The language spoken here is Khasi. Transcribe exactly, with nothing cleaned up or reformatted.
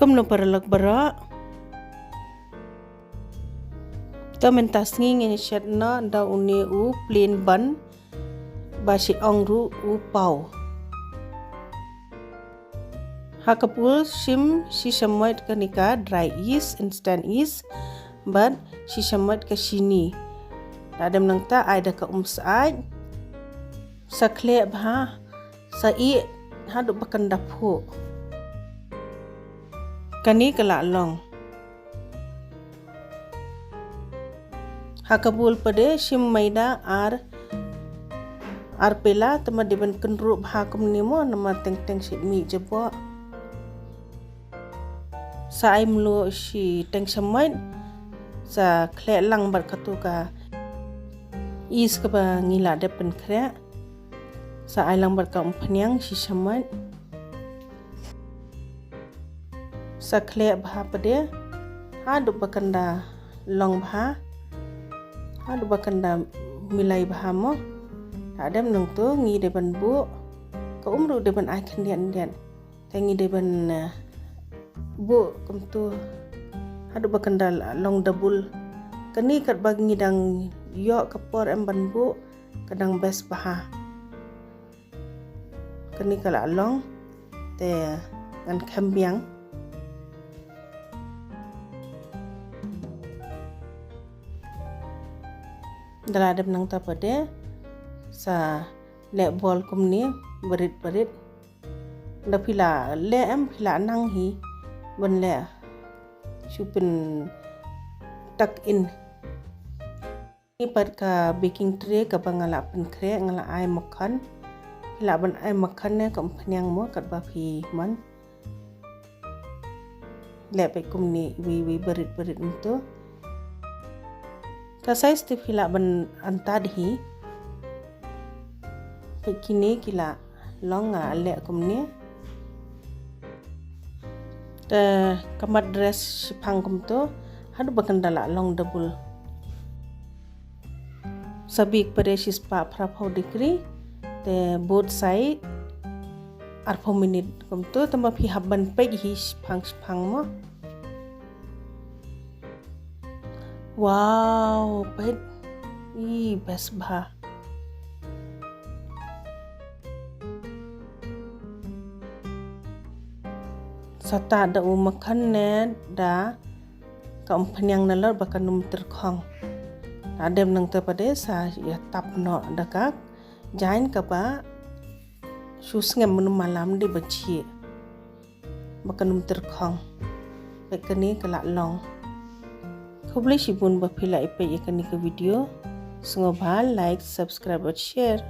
Kumno paralok baroh. To mynta sngi ngin shet noh da une u plain bun ba shi ong ruh u paw. Ha ka bul shim shi shamoit kane ka dry yeast, instant yeast, bad shi shamoit ka shini. Lada em nangta ai da ka um syaid. Sa khleh bha, sa ih haduh ba kan da phuh. Kane ka la long. Ha ka bul pat de shim maida ar, ar pela, tangba dei ban kynruh bha kumne mo, namar teng teng shi mih jaboh. Sa ai mluh shi teng shamoit, sa khleh lang bad katu ka yeast kaba ngi la dep pynkhreh. Sa ai lang bad ka umphniang shi shamoit. Sa khleh bha pat de haduh ba kan da long bha, haduh ba kan da milai bha mo. Lada em nangta ngi dei ban buh, ka um ruh dei ban ai khyndiat khyndiat. Te ngi dei ban, eh, buh kumtu haduh ba kan da long da bul. Kane katba ngi dang ïoh ka por em ban buh, ka dang best bha. Kane ka la long, te ngan khem biang. Da la dep nangta pat de sa leh bol kumne barit barit. Da phi la leh em phi la nang hi ban leh shu pyntuck in. Ni pat ka baking tray kaba nga la pynkhreh, nga la ai makkhan. Phi lah ban ai makkhan ne ka umphniang mo katba phi mon. Leh peit kumne iwei iwei barit barit mynta. Ka size te phi lah ban antad hi. Peit kine ki la long, nga leh kumne. Te ka mat dress shiphang kumto haduh ba kan da la long da bul. Sa bake pat de shispah phraphew degree, te both side arphew minit kumto, tangba phi hap ban peit hi shiphang shiphang mo. Wow, peit. Ih, best bha. Sa tah da u makkhan ne da ka umphniang nalor ba kan ym tyrkhong. Lada em nangta pat de sa ïa tap noh da ka jain kaba shu sngem mynno malam de ba jhieh. Ba kan ym tyrkhong. Peit kane ka la long. Khublei shibun ba phi la ïa peit ïa kane ka video. Sngewbha like, subscribe bad share.